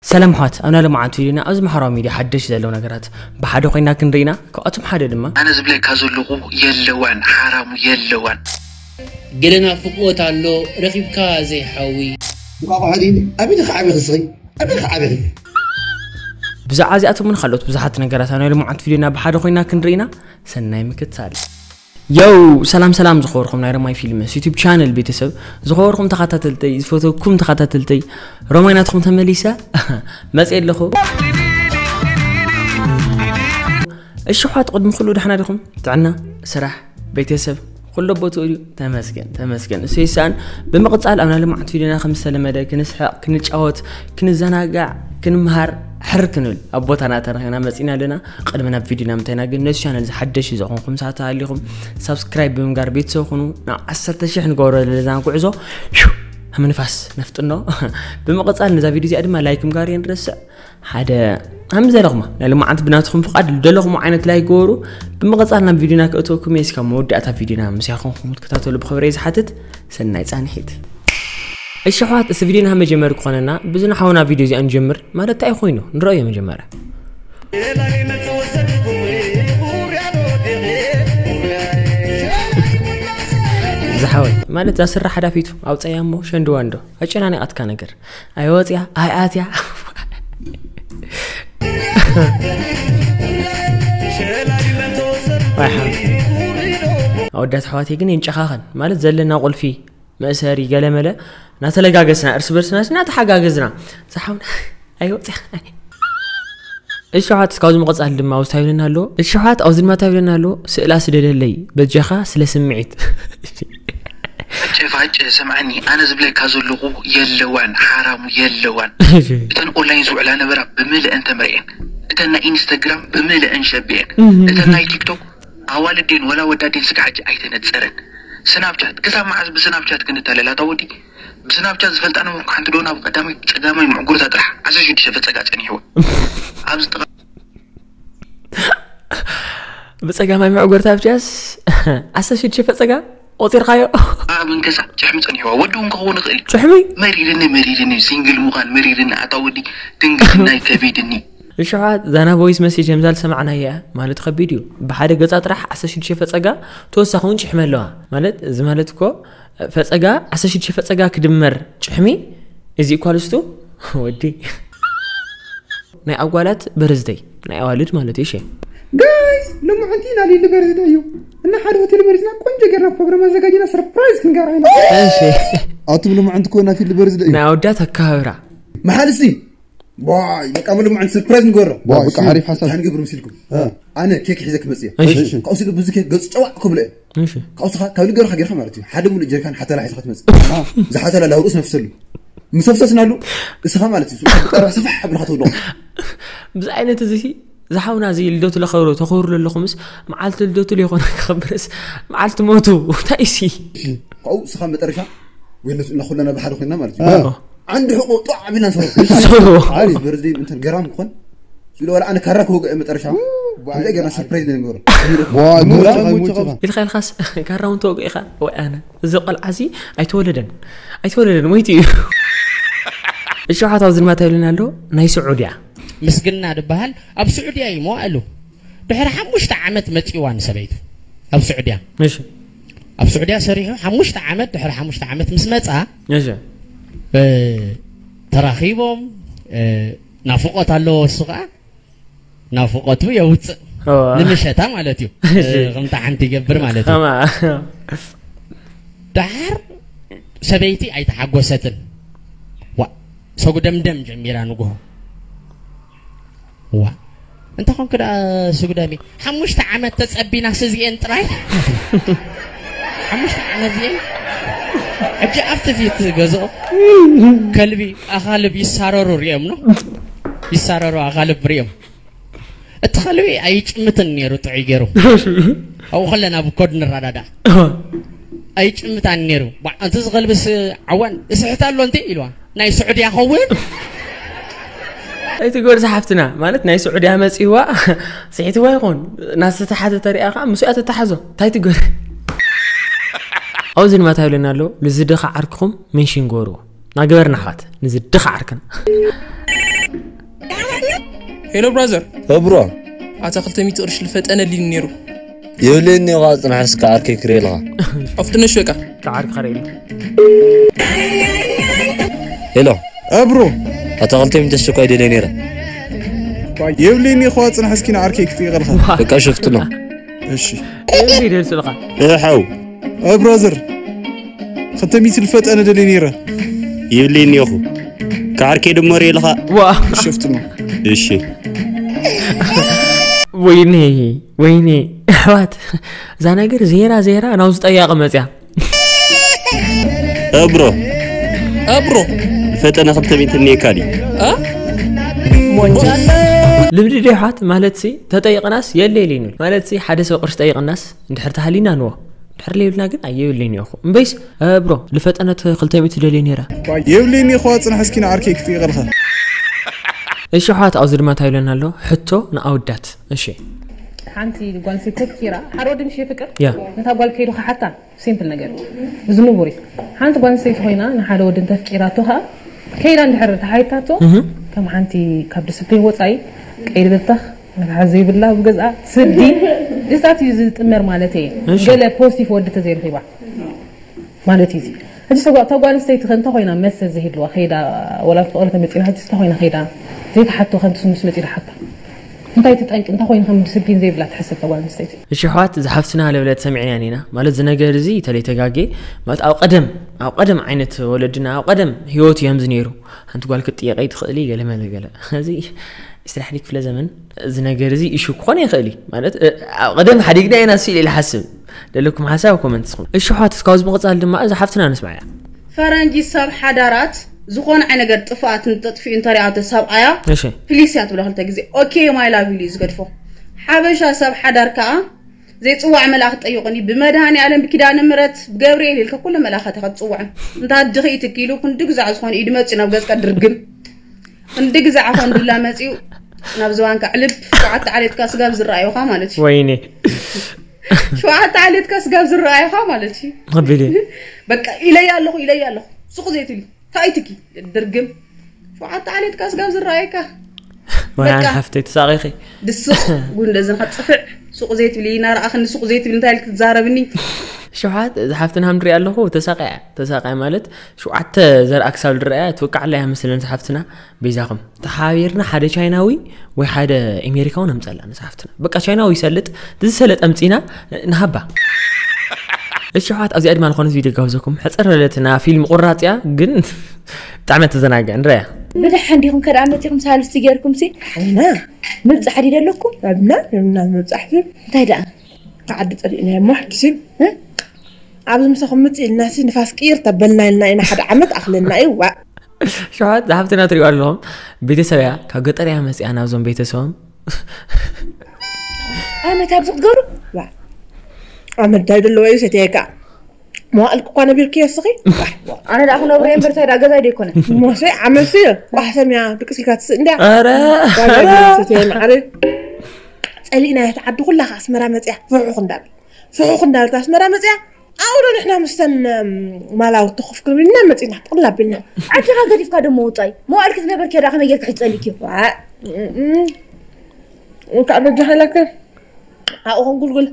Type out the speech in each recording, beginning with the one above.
ሰላም ኣሕዋት፣ ኣብ ናይ ሎማዓንቲ ቪድዮና ኣብዚ ማሕበራዊ ሚድያ ሓደሽ ዘለዉ ነገራት ብሓደ ኮይና ክንርኢና። ካብኣቶም ሓደ ድማ ኣነ ዝብለካ ዘለኹ የለዋን፣ ሓራሙ የለዋን። ገለ ናፍቆት ኣሎ ረኺብካ ዘይሓዊ። እንቋቑሖ ድዩ? ኣበይ ኢኺ ዓቢኺ ንስኺ? ኣበይ ኢኺ ዓቢኺ? ብዛዕባ እዚኣቶምን ካልኦት ብዙሓት ነገራት ኣብ ናይ ሎማዓንቲ ቪድዮና ብሓደ ኮይና ክንርኢና። ሰናይ ምክትታል። ዮው፣ ሰላም ሰላም ዝኸበርኩም ናይ ሮማይ ፊልምስ ዩቱብ ቻነል ቤተሰብ፣ ዝኸበርኩም ተኸታተልተይ፣ ዝፈተኩም ተኸታተልተይ፣ ሮማይ ናትኩም ተመሊሰ መጽእ ኣለኹ። እሺ ኣሕዋት፣ ቅድሚ ኩሉ ደሕና ዲኹም? ጥዕና፣ ስራሕ፣ ቤተሰብ ኩሉ ቦትኡ ድዩ? ተመስገን ተመስገን፣ እሱ ይሰኣን። ብምቕጻል ኣብ ናይ ሎማዓንቲ ቪድዮና ከም ዝተለመደ ክንስሕቕ፣ ክንጫወት፣ ክንዘናጋዕ፣ ክንምሃር፣ ሕር ክንብል ኣብ ቦታና ተረኺብና መጺና ኣለና። ቅድሚ ናብ ቪድዮና ምንታይና ግን ነዚ ቻነል ዝሓደሽ ዝኾንኩም ሰባት ተሃሊኹም ሳብስክራይብ ብምግባር ቤተሰብ ኩኑ። ናብ ዓሰርተ ሽሕ ንገብሮ ዘለና ጉዕዞ ሽው፣ ከም ንፋስ ነፍጥኖ። ብምቕጻል ነዛ ቪድዮ እዚኣ ድማ ላይክ ምግባር የንረስዕ። ሓደ ከም ዘለኹማ ናይ ሎማዓንቲ ብናትኩም ፍቓድ ዝደለኹሞ ዓይነት ላይክ ግበሩ። ብምቕጻል ናብ ቪድዮና ክእትወኩም እየ። እስካብ መወዳእታ ቪድዮና ምሳይ ኮንኩም ክትከታተሉ ብኽብሪ እየ ዝሓትት። ሰናይ ጻንሒት። እሺ ኣሕዋት፣ እዚ ቪድዮና መጀመሪ ክኾነና ብዚ ንሓውና ቪድዮ እዚኣ ንጀምር። ማለት እንታይ ኮይኑ ንረእዮ መጀመርያ። ዝሓወይ ማለት እዛ ስራሕ ሓዳፊቱ ኣውፀያ እሞ ሸንድዋ እንዶ ኣጨናኒቓትካ ነገር ኣይወፅያ ኣይኣትያ። ኣወዳት ኣሕዋተይ ግን የንጨኻኸን ማለት ዘለና ቁልፊ መእሰሪ ገለመለ እናተለጋገስና እርስ በርስና እናተሓጋገዝና ዝሓውና ኣይወፅያ። እሺ ኣሕዋት፣ እስካብ ኣብዚ ምቕጻል ድማ ኣብዚ እንታይ ይብለና ኣሎ? እሺ ኣሕዋት፣ ኣብዚ ድማ እንታይ ይብለና ኣሎ? ስእላ ስደደለይ በጃኻ ስለ ስምዒት። ፋጨ ፋጨ ስምዓኒ፣ ኣነ ዝብለካ ዘለኹ የለዋን፣ ሓራሙ የለዋን። እተን ኦንላይን ዝውዕላ ነበራ ብምልአን ተመርኤን፣ እተን ናይ ኢንስተግራም ብምልአን ሸቢኤን፣ እተን ናይ ቲክቶክ ኣዋልዴን ወላ ወዳዴን ስጋ ሕጂ ኣይተነጸረን። ስናፕቻት ክሳብ መዓዝ ብስናፕቻት ክንታለል ኣታ ወዲ? ብስናፕቻት ዝፈልጣ ነበርኩ ሓንቲ ዶ ናብ ቀዳማይ ጸጋማይ ምዕጉርታ ጥራሕ ዓሰርተ ሽዱሽተ ፈጸጋ ጸኒሕዋ። ኣብዚ ጥቓ ብጸጋማይ ምዕጉርታ ብቻስ ዓሰርተ ሽዱሽተ ፈጸጋ ቆጺርካዮ። ኣብ እንከሳ ጭሕሚ ጸኒሕዋ። ወዲ እውን ክኸውን ይኽእል እዩ። ጭሕሚ? መሪርኒ መሪርኒ ሲንግል ምዃን መሪርኒ ኣታ ወዲ ድንግልናይ ከቢድኒ። እሺ ኣሕዋት፣ ዛና ቮይስ መሴጅ ከምዛ ዝሰማዕናያ ማለት ከቢድ እዩ። ብሓደ ገጻ ጥራሕ ዓሰርተ ሽዱሽተ ፈጸጋ ተወሳኺ እውን ጭሕሚ ኣለዋ። ማለት እዚ ማለት እኮ ፈጸጋ ዓሰርተ ሽዱሽተ ፈጸጋ ክድመር ጭሕሚ እዚ ኢኳልስቱ ወዲ ናይ ኣጓላት በርዝደይ ናይ ኣዋልድ ማለት እዩ። እሺ ጋይስ ሎማዓንቲ ኢና ሊሊ በርዝደይ እዩ እና ሓደ ሆቴል መሪፅና ቆንጆ ጌርና ፕሮግራም ኣዘጋጅና ሰርፕራይዝ ክንገብራ ኢና። እሺ ኣቱም ሎማዓንቲ ኮና ፊል በርዝደይ እዩ ናይ ኣወዳት ኣካባብራ መሓልሲ ዋይ በቃ ሎማዓንቲ ሰርፕራይዝ ንገሮ ዋ፣ በቃ ሓሪፍ ሓሳብ። እንታይ ንገብር መሲልኩም እ፣ ኣነ ኬክ ሒዘ ክመፅእ እየ እሺ እሺ ካብኡ ሲሉ ብዙ ኬክ ገፁ ጨዋዕ ክብሎ እየ እሺ ካብኡ ስኻ ካብ ልገርካ ጌርካ ማለት እዩ ሓደ ሙሉእ ጀሪካን ሓተላ ሒዝካ ትመፅእ ዝሓተላ ላውርኡስ ነፍሰሉ ምሰብሰስናሉ እስኻ ማለት እዩ ቀረባ ሰፋሕ ኣብልካ ተውሎ ብዚ ዓይነት እዚ ሲ ዝሓውና እዚ ልደቱ ለኸብሮ ተኸብሩ ለለኹምስ መዓልቲ ልደቱ ለይኮነ ክኸብርስ መዓልቲ ሞቱ እንታይ ሲ ካብኡ እስኻ መጠረሻ ወይ ነሱ እና ኩለና ብሓደ ኮይና ማለት እዩ እ። ዓንዲ ሕቆ ጧዕ ኣቢልና ንሰሩ ሰሩ ዓሪፍ በርዝደይ እንትን ገራም ክኾን ኢሉ ወላ ኣነ ካራ ክወግአ መጠረሻ ከምዚ ገርና ሰርፕራይዝ ንገሩ ዋ፣ ሙላ ሙላ ሙላ ሙላ ኢልካ ኢልካስ ካራ እውን ተወግእኻ ወይ ኣነ እዚ ቆልዓ ሲ ኣይተወለደን ኣይተወለደን ሞይቱ እዩ። እሺ ሓታው ዝንማታ ይብለና ኣሎ ናይ ስዑድያ ምስግና ዝበሃል ኣብ ስዑድያ እዩ መዋእሉ። ድሕሪ ሓሙሽተ ዓመት መፂዋ ንሰበይቱ ኣብ ስዑድያ እሺ ኣብ ስዑድያ ሰሪሑ ሓሙሽተ ዓመት ድሕሪ ሓሙሽተ ዓመት ምስ መፃ እሺ እ፣ ተራኺቦም እ፣ ናፍቆት ኣለዎ እሱ ከዓ ናፍቆቱ የውፅእ ኦ። ንምሸታ ማለት እዩ። እሺ። እ፣ ከምታ ሓንቲ ይገብር ማለት እዩ። ከማ ደሓር ሰበይቲ ኣይተሓጎሰትን። ዋ ሰጉደምደም ጀሚራ ንግሆ። ዋ እንተ ኾንክ ደኣ ስጉደሚ ሓሙሽተ ዓመት ተጸቢናስ እዚኤን ጥራይ ሓሙሽተ ዓመት እዚኤን ሕጂ ኣብቲ ፊት ገዝኦ ከልቢ ኣኻልብ ይሳረሩ ሪኦም ነው ይሳረሩ ኣኻልብ ሪኦም እቲ ከልቢ ኣይጭምትን ነይሩ ጥዑይ ገይሩ ኣብኡ ከለና ብኮድ ንረዳዳ ኣይጭምታን ነይሩ ባ- እንተ ዝኸልብስ ዓዋን እስሕት ኣሎ እንተ ኢልዋ ናይ ስዑድያ ኸውን ኣይትግበር ዝሓፍትና ማለት ናይ ስዑድያ መፂዋ ስሒትዋ ይኹን ናስተተሓዘ ተሪኣ ከዓ ምስኡ እያ ተተሓዞ እንታይ ትግበር ኣብዚ ድማ እንታይ ይብለና ኣሎ ንዝድኻ ዓርክኹም ሜንሽን ገበርዎ ናገበርና ኣሕዋት ንዝድኻ ዓርክና ሄሎ ብራዘር፣ እብሮ ኣታ ክልተ ሚእቲ ቅርሺ ልፈጠነ ሊኒ ነይሩ። የብለኒ ዋ ጽናሕ እስከ ዓርከይ ክርእየልኻ። ኣፍጥነሽ በቃ። ከዓር ክኸረ ኢሉ። ሄሎ እብሮ ኣታ ክልተ ሚእቲ ኣስቸኳይ ደልየ ነይረ። የብለኒ ዋ ጽናሕ እስኪ ንዓርከይ ክጥይቐልኻ። በቃ ሸፍትሎ። እሺ እንዲ ደልስልኻ። እሓው ብራዘር ክልተ ሚእቲ ልፈጠነ ደልየ ነይረ። ይብለኒ ኢኹ። ከዓርከይ ድሞ ርእየልኻ። ዋ ሸፍትሎ። እሺ ወይኔ ወይኔ ኣሕዋት፣ እዛ ነገር ዜራ ዜራ ናብ ዝጠያቂ መፅያ። እብሮ እብሮ ፈጠነ ክልተ ሚእቲ እኒኤካ ድዩ? እ? ልምዲ ዶ ኣሕዋት? ማለት ሲ ተጠይቕናስ የለ የለ ይንብል። ማለት ሲ ሓደ ሰብ ቅርሺ ጠይቕናስ እንድሕር ተሃሊና ንዎ፣ እንድሕር ለይብልና ግን ኣየብለይን እየ እኮ። እምበይስ እብሮ ልፈጠነት ክልተ ሚእቲ ደልየ ነይረ። የብለይን እየ ኳ ጽናሕ እስኪ ንዓርከይ ክጥይቐልካ። እሺ ኣሕዋት፣ ኣብዚ ድማ እንታይ ይብለና ኣሎ? ሕቶ ንኣወዳት። እሺ ሓንቲ ጓል ኣንስተይቲ ተፍቂራ ሓደ ወዲ ምሽ የፍቅር ያ ነታ ጓል ከይዱ ክሓታ ሲምፕል ነገር እዩ። እዚ ንቡር እዩ። ሓንቲ ጓል ኣንስተይቲ ኮይና ንሓደ ወዲ እንተፍቂራቶ ከዓ ከይዳ እንድሕር ተሓይታቶ ከም ሓንቲ ካብ ዲስፕሊን ወፃኢ ቀይዲ በታኽ መትሓዚ ዘይብላ ኣብ ገዝኣ ስዲ ድስታት እዩ ዝጥመር ማለት እየ። እሺ። ገለ ፖዚቲቭ ወዲ ተዘይረኺባ ማለት እዩ። እዚ ሕጂ ተጓ- ተጓል ኣንስተይቲ ከ እንተ ኮይና መልሲ ዘይህልዋ ከይዳ ወላ ፍቕሪ ተመፂና ሕጂ እንተ ኮይና ከይዳ ዘይተሓቶ ከምቲ ስኑስ መፂኡ ሓታ እንታይ ትጠንቂ እንተ ኮይኑ ከም ዲስፕሊን ዘይብላ ትሕስብ ተጓል ኣንስተይቲ። እሺ ኣሕዋት፣ ዝሓፍትና ለብለት ሰሚዕና ኢና። ማለት እዚ ነገር እዚ ተለይ ተጋጌ ማለት ኣብ ቀደም ኣብ ቀደም ዓይነት ወለድና ኣብ ቀደም ህይወት እዮም ዝነይሩ። ሓንቲ ጓል ክትጥየቀ ይትኽእል እዩ ገለ መለ ገለ። እዚ ስራሕ ክፍለ ዘመን እዚ ነገር እዚ ኢሹ ክኾን ይኽእል እዩ። ማለት እ፣ ኣብ ቀደም ሓዲግና ኢና ስኢል ኢለ ሓስብ። ደለኩም ሓሳብ ኮመንት ስኹም። እሺ ኣሕዋት፣ እስካብ ዝምቕጻል ድማ እዚ ሓፍትና ንስማዕያ። ፈረንጂ ሰብ ሓዳራት ዝኾነ ዓይነት ነገር ጥፍኣት እንተጥፊኡ እንተሪኣቶ ሰብኣያ እሺ ፕሊስ እያ ትብሎ ክልተ ግዜ ኦኬ ማይ ላቭ ኢሉ እዩ ዝገድፎ። ሓበሻ ሰብ ሓዳር ከዓ ዘይፅዋዕ መልኣኽ ጠይቁኒ ብመድሃኒ ኣለም ብኪዳነ ምረት ብገብርኤል ኢልካ ኩለ መልኣኻት ኢኻ ትፅውዖም። እንታ ኣድኺ ትኪሉ ክንዲ ግዛዕ ዝኾነ ኢዱ መፂኡ ናብ ገፅካ ድርግም ክንዲ ግዛዕ ኸንዱላ መፂኡ ናብ ዝባንካ ዕልብ ሸውዓተ ዓሌትካ ስጋብ ዝረኣዩኻ ማለት እዩ። ወይኔ ሸውዓተ ዓሌትካ ስጋብ ዝረኣዩኻ ማለት እዩ። ኣቢሊ በቃ ኢለያ ኣለኹ ኢለያ ኣለኹ ሱቕ ዘይትብሊ እንታይ ትኪ ድርግም ሸውዓተ ዓሌትካ ስጋብ ዝረኣየካ ወይዓን በቃ። ሓፍተይ ተሳቒኺ። ድስቕ ጉንደ ዝንኻ ፅፍዕ ሱቕ ዘይትብሊ ናርኣኽኒ ሱቕ ዘይትብሊ እንታይ ኢልክ ትዛረብኒ። ሽውሓት ዝሓፍትና ሃምድሪ ኣለኹ ተሳቂያ ተሳቂያ ማለት ሸውዓተ ዘርኣ ክሳብ ዝረኣያ ትወቃዕላ እያ መስለን ዝሓፍትና። በይዛኹም ተሓባቢርና ሓደ ቻይናዊ ወይ ሓደ ኤሜሪካዊ ነምፀላ ንዝሓፍትና በቃ ቻይናዊ ይሰልጥ ዝሰለጥ ኣምፂና ንሃባ። እሺ ኣሕዋት ኣብዚኣ ድማ ዝኾነት ቪድዮ ጋብዘኩም ሕፅር ለትና ፊልም ቁራፅያ ግን ብጣዕሚ ተዘናግዕ ንረያ። ብደሓን ዲኹም ከደኣ መፂኹም ሳልስቲ ጌርኩም ሲ ሓይና ምብፃሕ ድዩ ደለኩም? ኣብና የምና መብፃሕቲ እንታይ ደኣ ዓዲ ፀሊእና እሞ ሕድሲ ኣብዚ ምሳኹም ምፅ ኢልና ሲ ንፋስ ቅይር ተበልና ኢልና ኢና ሓደ ዓመት ኣኽለና እዩ ዋ ሽሓት ዝሓፍትና ትሪኦ ኣለኹም ቤተሰብ እያ ካብ ገጠር እያ መፅያ ናብዞም ቤተሰቦም ኣመት ኣብዚ ክትገብሩ ኣመዳይ ዘለዎ እዩ ሰትየካ መዋእልክ እኳ ነቢርክዮ እስኺ ኣነ ደኣ ክነብሮ እየ እምበር እንታይ ደኣ ገዛይ ደይኮነ ሞሴ ዓመሲ ቋሕሰምያ ድቅስ ኢልካ ትስእ እንድያ ኧረ ሰትየ ማዕረ ፀሊእና እያ ዓዲ ኩላ ከ ኣስመራ መፅያ ፍሑኽ እንዳብል ፍሑኽ እንዳብል ኣስመራ መፅያ ኣብኡ ዶ ንሕና ምስተን ማላውቲ ኮፍ ክንብል ኢና መፂና ጥቕላ ኣቢልና ዓድኻ ገዲፍካ ደሞ ውፃይ መዋእልክ ዝነበርክዮ ደኣ ከመይ ጌርካ ሕፀሊክዮ እንካዕ በጃ ሃላከ ኣብኡ ኮን ጉልጉል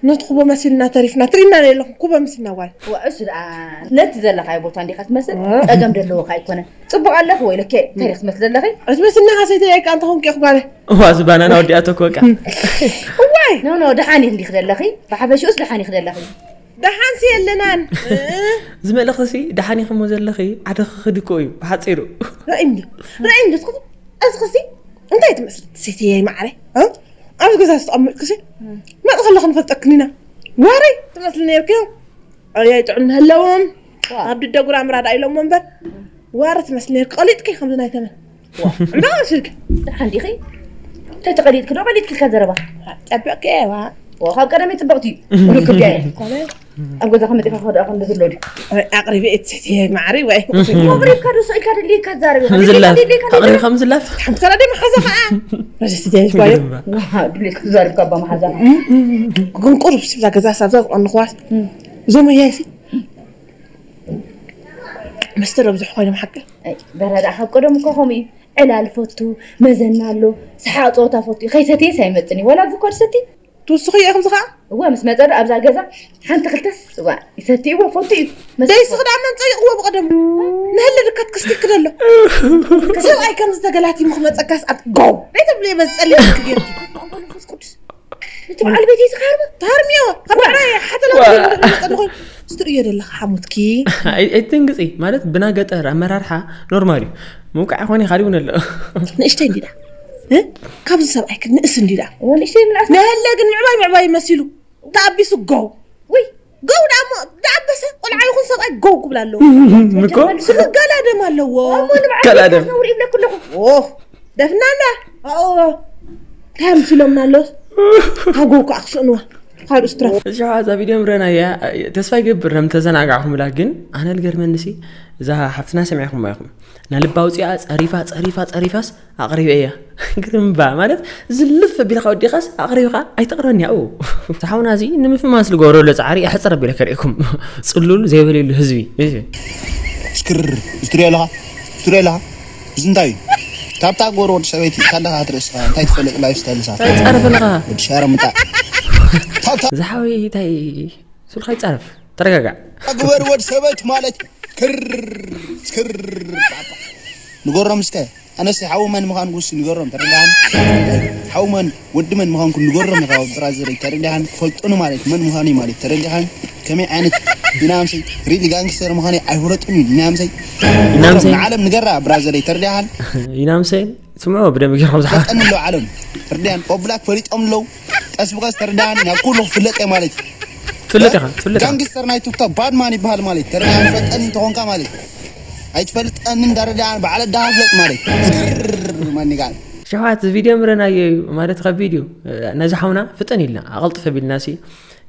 ነቲ ኩቦ መሲልና ተሪፍና ትሪና የለኹም ኩቦ መሲልና ጓል እሱ ደኣ ነቲ ዘለኻዮ ቦታ እንዲኻ ትመስል ፀገም ደለዎ ከ ኣይኮነ ፅቡቅ ኣለኺ ወይ ለኬ እንታይ ክትመስል ዘለኺ እቲ መሲልና ካሰይተ የቃ እንተኾንኪ ጓለ እዋ እዚ ባናና ወዲኣቶ እኮ በቃ እዋይ ኖ ኖ ደሓን ኢኽ እንዲኽ ዘለኺ ብሓፈሽኡስ ደሓን ኢኽ ዘለኺ ደሓንሲ የለናን እዚ መልእኽቲ ሲ ደሓን ኢኽሞ ዘለኺ ዓዲ ክኽድ እኮ እዩ ብሓፂሩ ራእይ እንዲ ራእይ እንዲ እስኹ እስኽሲ እንታይ ትመስል ሴትየይ ማዕረ ኣብዚ ገዛ ዝተቐመጥክሲ መጥ ከለኹ ንፈልጠክን ኢና ዋረይ ትመስል ነርክዮ ኣያይ ጥዕና ኣለዎም ኣብ ድደ ጉራምራ ዳ ኢሎሞ እምበር ዋረ ትመስል ነርክ ቀሊጥኪ ከምዚ ናይ ተመን እንዳ ስልክ ደሓን ዲኺ እንታይ ተቐሊጥኪ ዶ ቀሊጥኪ ኢልካ ዘረባ ጠብቅኪ ዋ ካብ ቀደመይ ፅብቕቲ እዩ ርክብ እያ ኣብ ገዛኹም መፂኻ ከደኣ ከም ዝሎ ድዩ ኣቕሪበ እየ ትሕትየ ማዕሪ ወይ ኣቕሪብካ ዶ ስቕ ኢልካ ድልየካ ትዛረብ ኢኻ ከምዝላፍ ድልየካ ኣቕሪብ ከምዝላፍ ሓንቲ ከላ ደይ መሓዛኻ እያ ረስቲ ደይ ስባዮ ድልየካ ትዛረብካ ኣባ መሓዛኻ ግን ቁሩብ ስብዛ ገዛ ሳብዛ ዝቐንኽዋስ እዞም ኣያይሲ መስተ ዶ ብዙሕ ኮይኖም ሓቂ በረዳ ካብ ቀደም እኮ ከምኡ እዩ ዕላል ፈቱ፣ መዘና ኣሎ፣ ሰሓቕ ጸወታ ፈቱ እዩ። ከይሰትየስ ኣይመጽን እዩ። ዋላ እዚ እኮ ድሰቲ ትውስኹ እየ ከምዚ ኸዓ። እወ፣ ምስ መጸ ዶ ኣብዛ ገዛ ሓንቲ ክልተስ፣ እዋ፣ ይሰቲ እወ፣ ፈቱ እዩ። መስ- ደይስኽ ደኣ መን ጸይቕዎ ብቐደሙ? ንህሊ ድከት ክስቲክ ደሎ። ሰብኣይ ከምዚ ተገላቲሙ ክመጸካስ ኣብ ጎው። ደይ ተብሉ እየ በዚ ጸሊም ክጌርኪ። መንፈስ ቅዱስ። እቲ በዓል ቤተይ ዝኻርባ? ተሃርምዮ። ካብ ባዕላ እየ ሓተላ ዋ። ዝብል ዘሎ ጸድኹ። ዝትርእዮ ዘለኻ ሓሙትኪ። ኣይ-፣ ኣይትንግጺ። ማለት ብና ገጠር ኣመራርሓ ኖርማል እዩ። ምውቃዕ ይኾን ይኻድ እውን ኣሎ። ንእሽተይ እንዲዳ። እ? ካብዚ ሰብኣይ ክንእስ እንዲዳ። እወ፣ ንእሽተይ ምንኣስ። ንህለ ግን ምዕባይ ምዕባይ መሲሉ። ተኣቢሱ ጎው። ውይ፣ ጎው ደኣ እሞ፣ ደኣበሰ ቆልዓ ይኹን ሰብኣይ ጎው ክብል ኣለዎ። እኮ። ስሉ ጋላደም ኣለዎ። እሞ ንብዓት ጋላደም። ነውሪ ይብለኩ ኣለኹ። ኦ፣ ደፍናና። ኣዎ። እንታይ ምስሎምና ኣሎ? ካብ ጎው ከዓ ክስእንዋ። ካልእ ስትራ። እሺ፣ እዛ ቪድዮ ምረናያ፣ ተስፋ ይገብር ከም ተዘናጋዕኹምላ፣ ግን ኣነ ልገርመንሲ፣ እዛ ሓፍትና ሰሚዕኹማ ኢኹም። ናልባ ኣውፂኣ፣ ጸሪፋ፣ ጸሪፋ፣ ጸሪፋስ ኣቕሪበ እያ። ግርምባ፣ ማለት፣ ዝልፍ ኣቢልካ ወዲኻስ ኣቕሪብካ ኣይተቕርበኒ፣ ያው። ዝሓውና እዚ ንምፍማስ ዝገብሮ ዘሎ ጻዕሪ ኣሕጽር ኣቢለ ከርእየኩም። ጽሉል ዘይበልየሉ ህዝቢ። እሺ። ስክር፣ ስትሪ ኣለኻ? ስትሪ ኣለኻ? እዚ እንታይ እዩ? ታብታ ጎሮ ወዲ ሰበይቲ፣ ካለኻ ትርእስኻ፣ እንታይ ትፈልጥ ላይፍ ስታይል እሳ? ጸርፍ ኣለኻ። ወዲ ሸረምጣ። ታብታ ዝሓወይ እንታይ ስልካ ይጻረፍ። ተረጋጋዕ። ግበር ወዲ ሰበይቲ ማለት ክር፣ ክር፣ ጣጣ። ንገሮም እስከ። ኣነስ ሓው መን ምዃን ጉስ ንገሮም፣ ተረዳሃን? ሓው መን፣ ወዲ መን ምዃንኩ ንገሮም ኢኻ፣ ብራዘረይ፣ ተረዳሃን? ክፈልጡኒ ማለት መን ምዃነይ ማለት፣ ተረዳሃን? ከመይ ዓይነት ኢናምሰይ፣ ሪሊ ጋንግስተር ምዃነይ ኣይፈለጡን እዩ፣ ኢናምሰይ። ኢናምሰይ። ንዓለም ንገራ፣ ብራዘረይ፣ ተረዳሃን? ኢናምሰይ፣ ስምዑ ብደንብ ገይሮም ዝሓ-፣ ፈለጠኒ ኣለዉ ዓለም፣ ተረዳሃን? ኦብላክ ፈሊጦም ኣለዉ። ቀስ ብቐስ ተረዳሃን፣ ናብ ኩሉ ክፍለጥ እየ ማለት እዩ። ትፍለጥ ኢኻ፣ ትፍለጥ ኢኻ። ጋንግስተር ናይ ቲክቶክ ባድማን ይበሃል ማለት፣ ተረዳሃን? ፈለጠኒ እንተኾንካ ማለት። ኣይትፈልጠንን ዳረዳን በዓል ኣዳኻ ፍለጥ ማለት። ማን ይጋል? ሸውዓት ቪድዮ ምረናዮ እዩ ማለት ካብ ቪድዮ፣ እ፣ ነዚ ሓውና ፍጠን ኢልና ኣቐልጥፍ ቢልና ሲ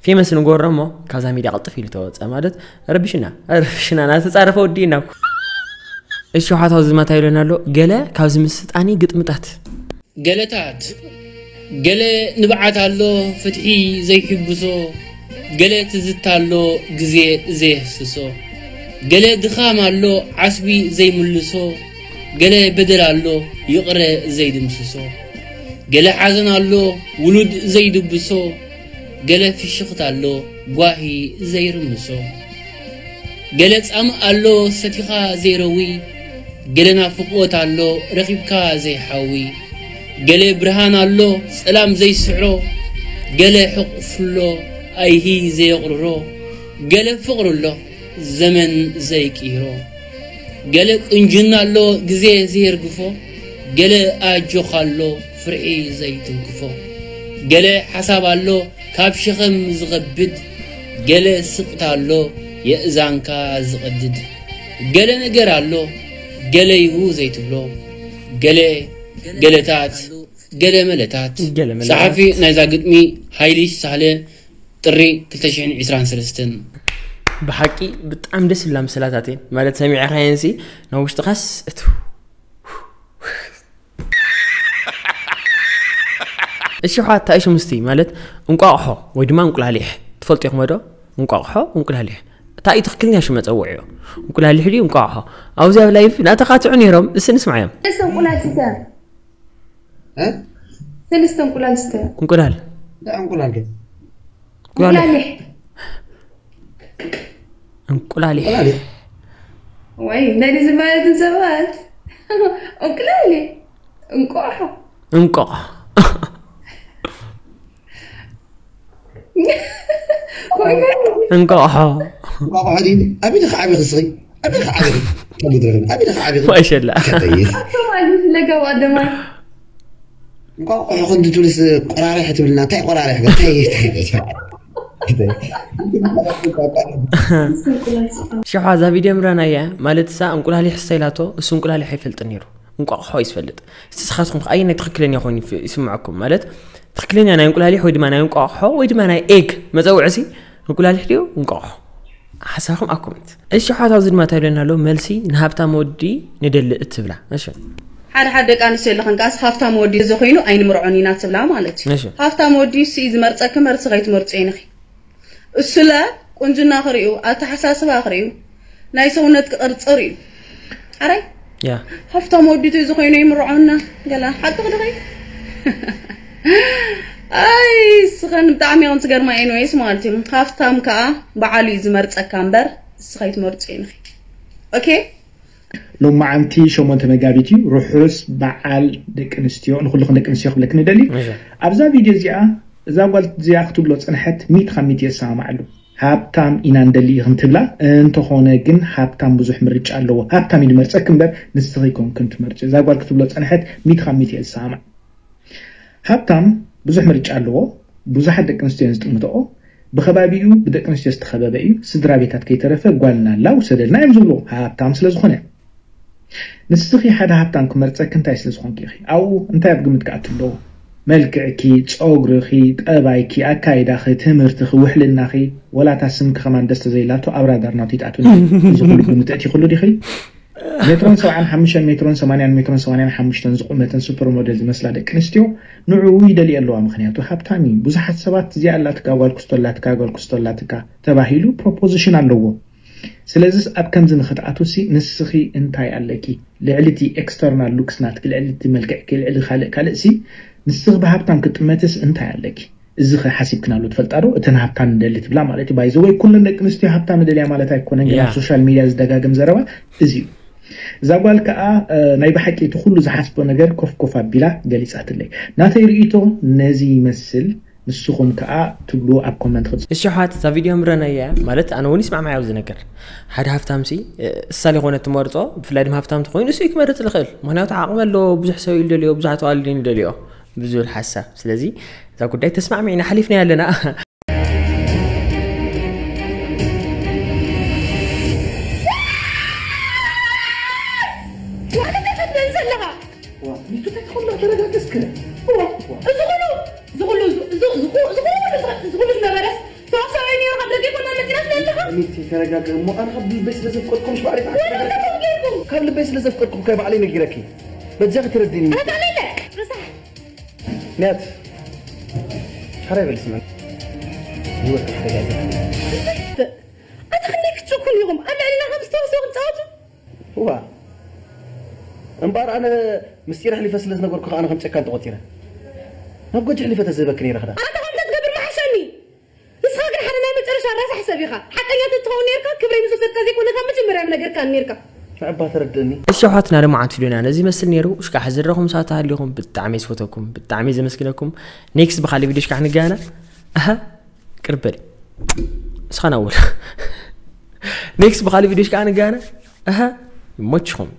ፌመስ ንጎሮ እሞ ካብዛ ሚድያ ቀልጥፍ ኢሉ ተወፀ ማለት ረብሽና፣ ረብሽና ናተፃረፈ ወዲእና እኮ። እሺ፣ ሸውዓት ኣብዚ ማታ ኢሎና ኣሎ፣ ገለ ካብዚ ምስጣኒ ግጥምታት። ገለታት፣ ገለ ንብዓት ኣሎ ፍትሒ ዘይሕብሶ፣ ገለ ትዝታ ኣሎ ግዜ ዘየህስሶ፣ ገለ ድኻም ኣሎ ዓስቢ ዘይምልሶ፣ ገለ በደል ኣሎ ይቕረ ዘይድምስሶ፣ ገለ ሓዘን ኣሎ ውሉድ ዘይድብሶ፣ ገለ ፍሽኽታ ኣሎ ጓሂ ዘይርምሶ። ገለ ጻምእ ኣሎ ሰቲኻ ዘይረዊ፣ ገለ ናፍቖት ኣሎ ረኺብካ ዘይሓዊ፣ ገለ ብርሃን ኣሎ ጸላም ዘይስዕሮ፣ ገለ ሕቑፍ ኣሎ ኣይሂ ዘየቕርሮ፣ ገለ ፍቕሪ ኣሎ ዘመን ዘይቅይሮ፣ ገለ ቁንጅና ኣሎ ግዜ ዘየርግፎ፣ ገለ ኣጆኻ ኣሎ ፍርሒ ዘይትንክፎ፣ ገለ ሓሳብ ኣሎ ካብ ሸኸም ዝኸብድ፣ ገለ ስቕታ ኣሎ የእዛንካ ዝቐድድ፣ ገለ ነገር ኣሎ ገለ እዩ ዘይትብሎ፣ ገለ ገለታት፣ ገለ መለታት። ገለ መለታት። ጸሓፊ ናይዛ ግጥሚ ሃይልሽ ሳህለ፣ ጥሪ ክልተ ሽሕን ዕስራን ሰለስተን። ብሓቂ ብጣዕሚ ደስ ዝብላ ምስላታት እየን። ማለት ሰሚዕኻየንሲ ናብ ውሽጥኻስ እቱ። እሺ፣ ሓታ እሺ፣ ምስቲ ማለት እንቋቑሖ ወይ ድማ እንቁላሊሕ ትፈልጡ ኢኹም ዶ? እንቋቑሖ፣ እንቁላሊሕ። እንታይ እዩ ትኽክለኛ ሽም መጸውዒኡ? እንቁላሊሕ ድዩ እንቋቑሖ? ኣብዚ ኣብ ላይቭ እናተኻትዑ ነይሮም። እሲ ንስማዓዮም። ሰለስተ እንቁላል ስተ። እ? ሰለስተ እንቁላል ስተ። እንቁላል። እንታይ እንቁላል ግን? እንቁላሊሕ። እንቁላሊሕ። እንቁላሊሕ። ወይ፣ እንደዚህ ዝባሉትን ሰባት እንቁላሊሕ፣ እንቋቑሖ። እንቋቑሖ። ወይ፣ ወይ። እንቋቑሖ። እንቋቑሖ ድዩ? ኣብ ኢድኺ ዓቢኺ እስኺ? ኣብ ኢድኺ ዓቢኺ? ከም ምድሪ ግን ኣብ ኢድኺ ዓቢኺ? ወይ ሸላ። ከተይ። ኣቶ ማለት ለጋው ኣደማይ። እንቋቑሖ ክንዲ ትብልስ ቆራሪሕ ትብልና፣ እንታይ ቆራሪሕ? እንታይ፣ እንታይ፣ እንታይ? ሽሓ እዛ ቪድዮ ምረናያ ማለት እሳ እንቁላሊሕ ስተ ኢላቶ፣ እሱ እንቁላሊሕ ኣይፈልጥን ነይሩ። እንቋቑሖ እዩ ዝፈልጥ። እስቲ ንስኻትኩም ከ ኣየናይ ትኽክለኛ ኮይኑ ይፍ-፣ ይስምዐኩም? ማለት ትኽክለኛ ናይ እንቁላሊሕ ወይ ድማ ናይ እንቋቑሖ ወይ ድማ ናይ ኤግ መጸውዒ ሲ እንቁላሊሕ ድዩ እንቋቑሖ? ሓሳብኩም ኣብ ኮመንት። እሺ፣ ሓታው ዝድማ እንታይ ብለና ኣሎ? መልሲ ንሃብታም ወዲ ንደሊ እትብላ። እሺ። ሓደ ሓደ ደቂ ኣንስትዮ ኣለኽን ከኣስ ሃፍታም ወዲ እዚ ኮይኑ ኣይንምርዖን ኢና ትብላ ማለት እዩ። እሺ። ሃፍታም ወዲ እሱ እዩ ዝመርጸኪ እምበር ንስኺ ኣይትመርጽዮን ኢኺ። እሱለ ቁንጅና ክርእዩ፣ ኣተሓሳስባ ክርእዩ፣ ናይ ሰውነት ክቕርጺ ርእዩ። ኣራይ ያ ሃፍታም ወዲቱ እዚ ኮይኑ ይምርዖና ገላ ሓቂ ድኸይ ኣይ ስኸን ብጣዕሚ እዮም ትገርማ ኤንዌይስ ማለት እዩ። ሃፍታም ከዓ በዓሉ እዩ ዝመርፀካ እምበር እስኸ ይትመርፁ እዩ ንኺ ኦኬ ሎማዓንቲ ሸሞንተ መጋቢት እዩ። ርሑስ በዓል ደቂ ኣንስትዮ ንኩልኽን ደቂ ኣንስትዮ ክብለክ ንደሊ። ኣብዛ ቪድዮ እዚኣ እዛ ጓል እዚኣ ክትብሎ ፅንሐት ሚት ካብ ሚት የሰማማዓሉ። ሃብታም ኢና እንደሊ ኢኽን ትብላ። እንተኾነ ግን ሃብታም ብዙሕ ምርጫ ኣለዎ። ሃብታም እዩ ዝመርፀክ እምበር ንስኺ ኮንክን ትመርፂ። እዛ ጓል ክትብሎ ፀንሐት ሚት ካብ ሚት እየ ዝሰማማዕ። ሃብታም ብዙሕ ምርጫ ኣለዎ። ብዙሓት ደቂ ኣንስትዮ እየን ዝጥምትኦ። ብኸባቢኡ ብደቂ ኣንስትዮ ዝተኸበበ እዩ። ስድራ ቤታት ከይተረፈ ጓልና ኣላ ውሰደልና እዮም ዝብልዎ፣ ሃብታም ስለ ዝኾነ። ንስኺ ሓደ ሃብታም ክመርፀኪ እንታይ ስለ ዝኾንኪ ኢኺ? ኣብኡ እንታይ ኣብ ግምት ክኣቱ ኣለዎ? መልክዕኪ፣ ፀጉርኺ፣ ጠባይኪ፣ ኣካይዳኺ፣ ትምህርትኺ፣ ውሕልናኺ፣ ወላ እታ ስምኪ ከማን ደስ ተዘይላቶ ኣብ ራዳር ናቱ ይትኣትውኒ። እዚ ኩሉ ግምት እቲኽሉ ዲኺ? ሜትሮን ሰብዓን ሓሙሽተን ሜትሮን ሰማንያን ሜትሮን ሰማንያን ሓሙሽተን ዝቑመተን ሱፐር ሞዴል ዝመስላ ደቂ ኣንስትዮ ንዕኡ ይደልየ ኣለዋ። ምኽንያቱ ሃብታም እዩ። ብዙሓት ሰባት እዚኣ ኣላትካ ጓል ክስቶ ኣላትካ ጓል ክስቶ ኣላትካ ተባሂሉ ፕሮፖዚሽን ኣለዎ። ስለዚስ ኣብ ከምዚ ንኽትኣትውሲ ንስኺ እንታይ ኣለኪ? ልዕሊ እቲ ኤክስተርናል ሉክስ ናትኪ፣ ልዕሊ እቲ መልክዕኪ፣ ልዕሊ ካልእ ካልእሲ ንስኺ ብሃብታም ክትጥመትስ እንታይ ኣለኪ? እዚ ኸ ሓሲብክናሉ ትፈልጣ ዶ? እተን ሃብታም ንደሊ ትብላ ማለት እዩ። ባይዘወይ ኩለን ደቂ ኣንስትዮ ሃብታም ንደልያ ማለት ኣይኮነን፣ ግን ኣብ ያ። ሶሻል ሚድያ ዝደጋገም ዘረባ እዚ እዩ። እዛ ጓል ከዓ እ፣ ናይ ብሓቂ እቲ ኩሉ ዝሓስቦ ነገር ኮፍ ኮፍ ኣቢላ ገሊፃትለይ። ናተይ ርእይቶ ነዚ ይመስል። ንስኹም ከዓ ትብሉ ኣብ ኮመንት ክፅ እሺ ኣሕዋት እዛ ቪድዮ ምረናያ እያ ማለት ኣነ እውን ይስማዕማዕ ኣብዚ ነገር ሓደ ሃፍታም ሲ እሳ ዝኾነ ትመርፆ ብፍላይ ድማ ሃፍታም ተኮይኑ እሱ ክመርፅ ዝኽእል ምክንያቱ ዓቕሚ ኣለዎ ብዙሕ ሰብ ኢሉ ደልዮ ብዙሓት ኣዋልድን ይደልዮ ብዝብል ሓሳብ ስለዚ እዛ ጉዳይ ተስማዕሚዕና ሓሊፍና ኣለና ዋዕላ እንታይ ትብል ዘለኻ? ዋ፣ ሚቱ እንታይ ትኾን ኣለኻ? ተረጋግስከ። ዋ፣ እዚ ኩሉ፣ እዚ ኩሉ፣ እዚ፣ እዚ፣ እዚ ኩሉ፣ እዚ ኩሉ፣ እዚ ኩሉ ዝነበረስ ተዋሳኦ ነይሩ ካብ ደገ ኮና መፂና ስለ ዘለኻ? ሚቲ ተረጋገ እሞ ኣነ ካብ ልበይ ስለ ዘፍቀድኩም ባዕለይ ተረጋገ። ካብ ልበይ ስለ ዘፍቀድኩም ከ ባዕለይ ነጊረኪ። በጃኺ ተረድእኒ። ኣታ ለለ፣ ርሳሕ። ንያት። ሓራይ በል ስመን። ህይወት ተረጋገ። ኣታ ክንደይ ክትጭኩን ኢኹም? ኣብ ልዕልና ከም ዝተዋስኦ ክትፃወቱ? እዋ እምበኣር ኣነ ምስጢር ኣሕሊፈ ስለ ዝነገርኩ ኣነ ከም ጨካን ተቖጺረ ናብ ጎጆ ኣሕሊፈ ተዝህበኪ ነይረ ክዳ ኣንተ ከምተ ትገብር መሓሸኒ ንስኻ ግን ሓደ ናይ መጨረሻ ረሳሕ ሰብ ኢኻ ሓቀኛ ተትኸውን ነርካ ክብረይ ምስ ወሰድካ ዘይኮነ ካብ መጀመርያ ምነገርካ ነርካ ንዕባ ተረድእኒ እሺ ኣሕዋትና ድማ ዓንቱ ዶና ነዚ ይመስል ነይሩ እሽካ ሕዝረኹም ሳት ሃሊኹም ብጣዕሚ ዝፈተኩም ብጣዕሚ ዘመስግነኩም ኔክስት ብካሊ ቪዲዮ ሽካ ክንገና ኣሃ ቅርበል እስኻና ወል ኔክስት ብኻሊ ቪዲዮ ሽካ ንጋና ኣሃ ይሞችኹም